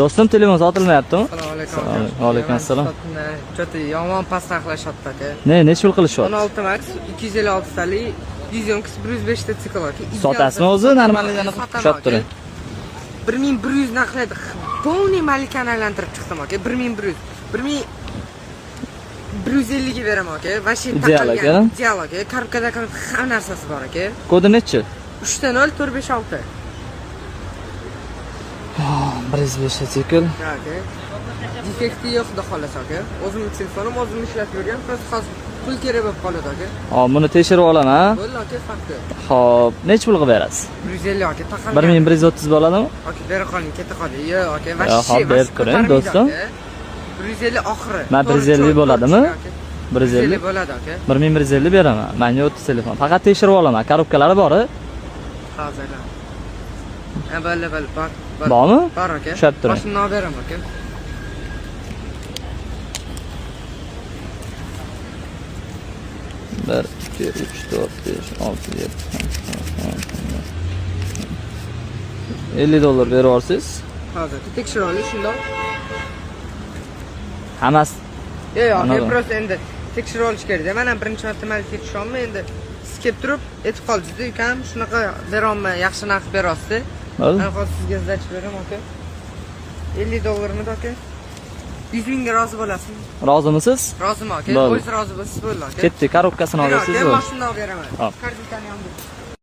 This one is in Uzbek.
Do'stim, telefon sotilmayaptimi? Assalomu alaykum. Assalomu alaykum assalom. Что-то yomon past narxlashyapti, aka. Ne, nechi pul qilishyapti? 16 Max 256 talik, 100 105 ta sikl, aka. Sotasizmi o'zi? Normalligini ushlab turing. 1100 narxlaydi. Полный malikani aylantirib chiqdim, aka. 1100. 1150 ga beraman, aka. Вообще Ideal, aka. Ideal, aka. Коробка da hamma narsasi bor, aka. Kodi nechi? 3 0 4 5 6. 105 sikl. Aka. Defekti yo'q, xudo xohlasa, aka. O'zimning telefonim, o'zim ishlatib yurgan, просто hozir pul kerak bo'lib qoladi, aka. Hop, buni tekshirib olaman. Bo'ldi, aka, farqi yo'q. Hop, nechi pul qilib berasiz? 150, aka, taqalgan. 1130 bo'ladimi? Aka, bera qoling, keta qoling. Yo'q, aka, Yo'q, вообще. hop, berib turing, do'stim. 150 oxiri. Ma, 150 bo'ladimi? 150 150. bo'ladi, aka. 1150 beraman. Menga o'tdi telefon. Faqat tekshirib olaman. Коробка lari bor. Hozir. Ha, bo'ldi, bo'ldi, bor. Bor. Bormi? Bor, aka. Ushlab turing. Boshimni olib beraman, aka. Bir, ikki, uch, to'rt, besh, olti, yetti, sakkiz, $50 berib yuborsangiz, Hozir tekshirib oling shundoq. Hammasi Yo'q, yo'q, aka, Anladim. Просто endi tekshirib olish kerak. Man ham birinchi marta malikka tushyapman, endi siz kelib turib aytib qoldingiz, ukam, shunaqa berolman, yaxshi narx berasiz. Bo'ldi. Man hozir sizga сдача beraman, aka. 50 dollarmidi, aka? 100 mingga rozi bo'lasizmi? Rozimisiz? Roziman, aka. Bo'ldi. O'zingiz rozi bo'lsangiz bo'ldi, aka. Ketdik, коробка sini Aka, olasiz. mashinani olib beraman. Hop. Korzinkani ham.